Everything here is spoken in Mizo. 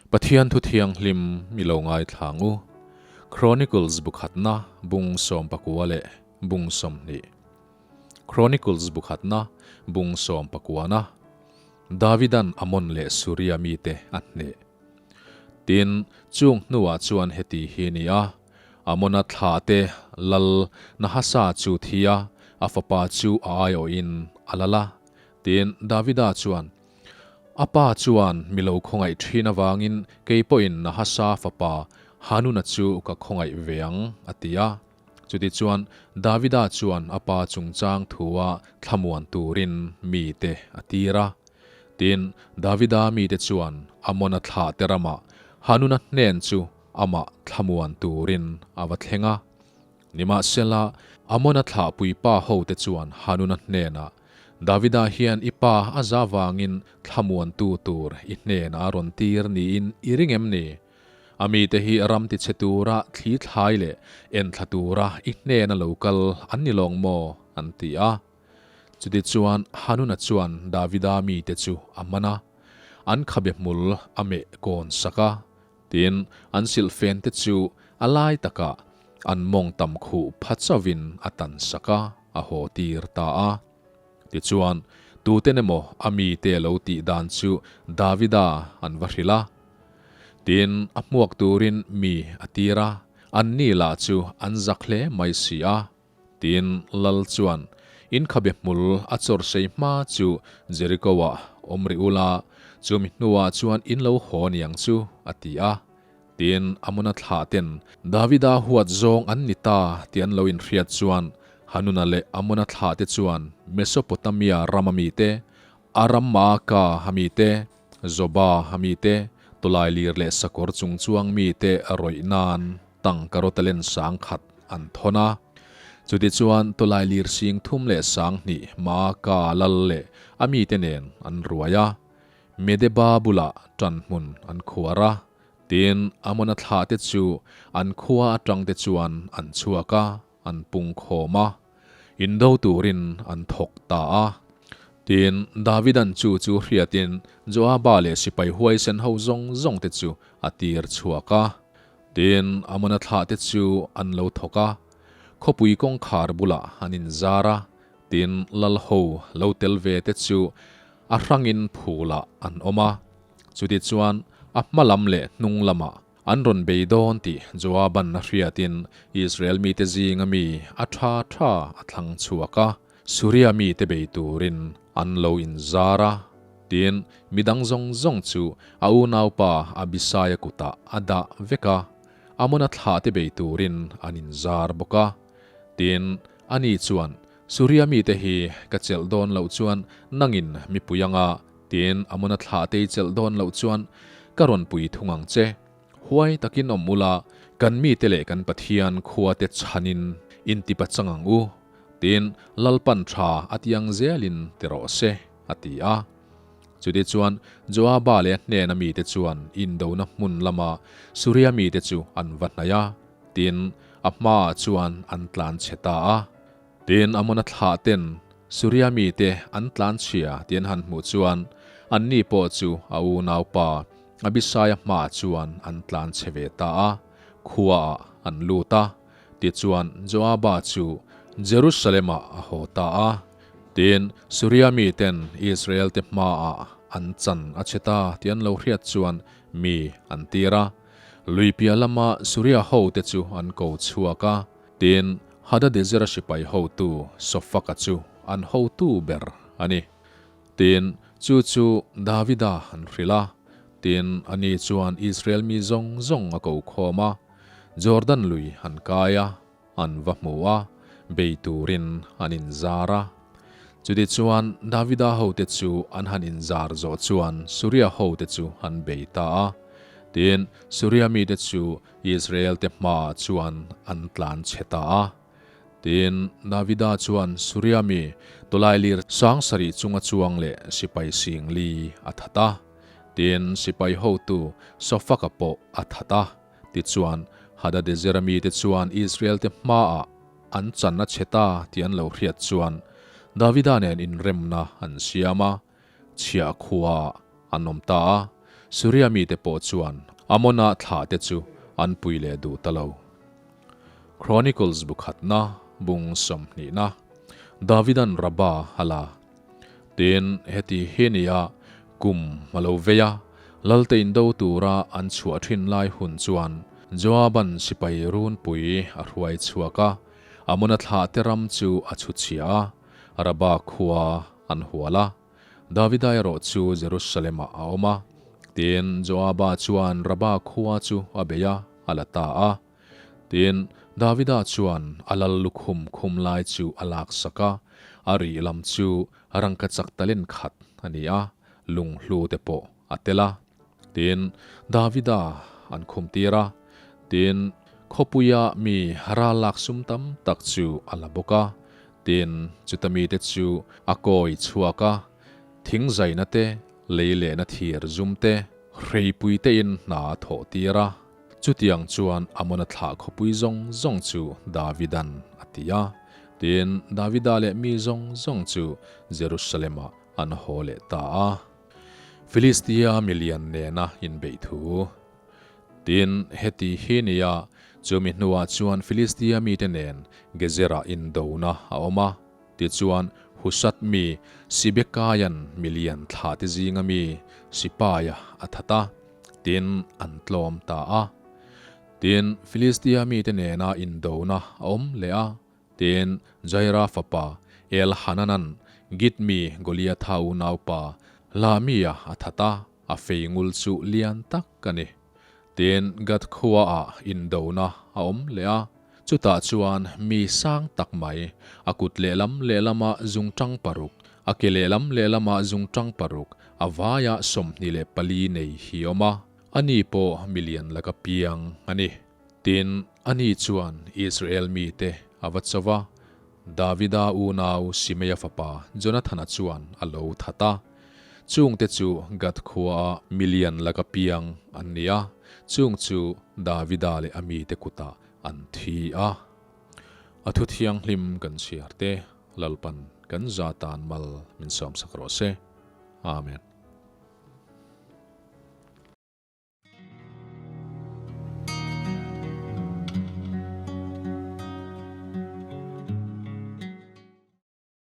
Pathian thu thianghlim i lo ngaithla ang u. Chronicles bu khatna bung 19 leh bung 20. Chronicles bu khatna bung 19-na Davidan Amon leh Suria mite a hneh. Tin, chung hnuah chuan heti hi a ni a, Amona thlahte lal Nahasa chu thi a, a fapa chu a aiawhin a lal a. Tin, Davida chuan, A pa chuan mi lo khawngaih thin avangin kei pawhin Nahasa fapa Hanuna chu ka khawngaih ve ang, a ti a. Chutichuan, Davida chuan a pa chungchang thua thlamuan turin mite a tir a. Tin, Davida mite chuan Amona thlahte ramah Hanuna hnen chu amah thlamuan turin a va thleng a. Nimahsela, Amona thlahpui pa hote chuan Hanuna hnenah, Davida hian i pa a za vangin thlamuantu tur i hnenah a rawn tir niin i ring em ni? A mite hi ram tichhe tura thli thlai leh enthla tura i hnena lo kal an ni lawng maw? an ti a. Chutichuan Hanuna chuan Davida mite chu a man a, an khabe hmul a meh kawn sak a, tin, an silhfente chu a lai takah an mawng tam khuh pha chauhin a tan sak a, a haw tir ta a. Tichuan, tuten emaw a mite lo tih dan chu Davida an va hrilh a. Tin, a hmuak turin mi a tir a, anni lah chu an zak hle mai si a. Tin, lal chuan, In khabe hmul a chawr sei hma chu Jericho-ah awm rih ula, chumi hnuah chuan in lo haw niang chu, a ti a. Tin, Amona thlah ten Davida huat zawng an ni ta tih an lo inhriat chuan Hanuna leh Amona thlah te chuan Mesopotamia rama mite, Aram Maaka ha mite, Zoba ha mite, tawlailir leh sakawr chungchuang mite rawih nan tangka rawtalen 10,000 an thawn a. Chutichuan tawlailir 32,000 Maaka lal leh a mite nen an ruai a. Medeba bulah ṭanhmun an khuar a, tin, Amona thlahte chu an khua aṭangte chuan an chhuak a, an pung khawm a, indo turin an thawk ta a. Tin, Davidan chu chu hriatin Joaba leh sipai huaisen ho zawng zawngte chu a tir chhuak a. Tin, Amona thlahte chu an lo thawk a, khawpui kawngkhar bulah an inzar a, tin, lal ho lo tel ve te chu A hrangin phulah an awm a, chutichuan a hma lam leh hnung lamah an rawn bei dawn tih Joaban a hriatin Israel mite zinga mi a tha tha a thlang chhuak a, Suria mite bei turin an lo inzar a, tin, midang zawng zawng chu a unaupa Abisaia kutah a dah vek a, Amona thlahte bei turin an inzar bawk a, tin, ani chuan Suria mite hi ka chelh dawn loh chuan nangin mipui anga tiin Amona thlah te i chelh dawn loh chuan ka rawn pui thung ang che. Huai takin awm ula, kan mite leh kan Pathian khua te chhanin intipa chang ang u, tiin Lalpan tha a ti ang zelin ti rawh se, a ti a. Chuti chuan Joaba leh a hnena mite chuan indona hmun lama Suria mite chu an va hnaih a, tiin a hmaah chuan an tlan chhe ta a. Tin, Amona thlah ten Suria mite an tlan chhia tih an han hmuh chuan anni pawh chu a unaupa Abisaia hmaah chuan an tlan chhe ve ta a, khuaah an lut a. Tichuan, Joaba chu Jerusalem-ah a haw ta a. Tin, Suria miten Israel-te hmaah an chan a chhe ta tih an lo hriat chuan mi an tir a. Lui piah lama Suria hote chu an ko chhuak a. Tin, Hadadezera sipai hotu Sofaka chu an hotu ber a ni. Tin, chu chu Davida an hrilh a. Tin, ani chuan Israel mi zawng zawng a ko khawm a, Jordan lui an kai a, an va hmu a, bei turin an inzar a. Chutichuan, Davida hote chu an han inzar zawh chuan Suria hote chu an bei ta a. Tin, Suria mite chu Israel-te hmaah chuan an tlan chhe ta a. Tin, Davida chuan Suria mi tawlailir 7000 chunga chuang leh sipai 4000 a that a. Tin, sipai hotu Sofaka pawh a that a. Tichuan, Hadadezera mite chuan Israel-te hmaah an chan a chhe ta tih an lo hriat chuan Davida nen inremna an siam a, chhiah khuaah an awm ta a. Suria mite pawh chuan Amona thlahte chu an pui leh duh ta lo. Chronicles bu khatna bung sawmhnihna Davidan Rabbah a la. Tin, heti hi nia kum a lo vei a, Lalte indo tura an chhuah thin lai hun chuan Joaban sipai runpui a hruai chhuak a, Amona thlahte ram chu a chhu chhia a, Rabbah khua an hual a. Davida erawh chu Jerusalem-ah a awm a. Tin, Joaba chuan Rabbah khua chu a bei a, a la ta a. Tin, Davida chuan a lal lukhum khum lai chu a laksak a, a rih lam chu rangkachak talent khat a ni a, lunghlu te pawh a tel a. Tin, Davida an khum tir a. Tin, khawpuia mi ral lak sum tam tak chu a la bawk a. Tin, chuta mite chu a kawi chhuak a, thingzaina te, lei lehna thir zum te, hreipui tein hna a thawh tir a. Chutiang chuan Amona thlah khawpui zawng zawng chu Davidan a ti a. Tin, Davida leh mi zawng zawng chu Jerusalem-ah an haw leh ta a. Filistia milian nena inbeih thu. Tin, heti hi nia, chumi hnuah chuan Filistia mite nen Gezerah indona a awm a. Tichuan, Husat mi Sibekaian milian thlahte zinga mi Sipaia a that a. Tin, an tlawm ta a. Tin, Filistia mite nena indona a awm leh a. Tin, Jaira fapa Elhananan Git mi Goliatha unaupa Lamia a that a, a fei ngul chu lian tak a ni. Tin, Gath khuaah indona a awm leh a. Chutah chuan mi sang tak mai, a kut lehlam lehlama zungtang paruk, a ke lehlam lehlama zungtang paruk, a vaia 24 nei hi awm a, ani pawh milian laka piang a ni. Tin, ani chuan Israel mite a va cho va, Davida unau Simeia fapa Jonathana chuan a lo that a. Chungte chu Gath khuaa milian laka piang an ni a, chung chu Davida leh a mite kutah an thi a. A thu thianghlim kan chhiar te, Lalpan kan za tan mal min sawmsak rawh se. Amen.